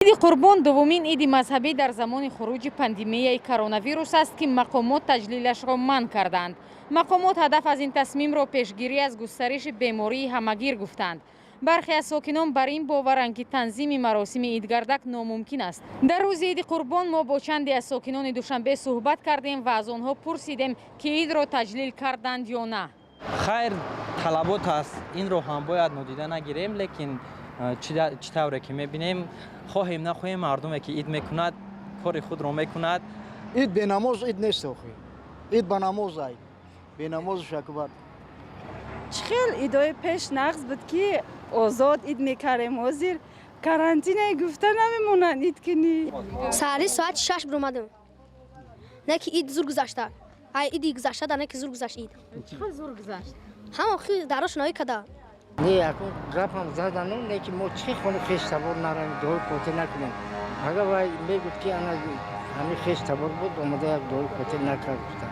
Иди Қурбон дуввумин иди мазҳабӣ дар замони хуруҷи пандемияи коронавирус аст, ки мақомот таҷлилашро манъ карданд. Мақомот ҳадаф аз ин тасмимро пешгирӣ аз густариши бемории ҳамагир гуфтанд. Бархе аз сокинон бар ин боваранд, ки танзими маросими идгардак номумкин аст. Дар рӯзи Иди Қурбон мо бо чанде аз сокинони Душанбе суҳбат кардем ва аз онҳо пурсидем, ки идро таҷлил карданд ё на. Хайр, талабот аст, инро ҳам бояд нодида нагирем, лекин чӣ тавре ки мебинем, хоҳем нахоҳем, мардуме ки ид мекунад, кори худро мекунад. Ид бенамоз ид нест охи. Ид ба намоз ай, бенамозу шакбар. Чӣ хел идои пеш нағз буд, ки озод ид мекардем. Ҳозир карантине гуфта намемонанд ид кунӣ. Саҳари соати 6 биромадем. Не ки ид зур гузашта. Ай иди гузашта да не ки зур гузашт ид. Чӣ хел зур гузашт? Ҳама хи дарошноӣ када. Не, акун гапам задану, не ки мо чӣ хони хеш табор наравем, дуои фотиҳа накунем. Агар вай мегуфт, ки ана ҳамин хеш табор буд, омада як дуои фотиҳа накард, гуфта.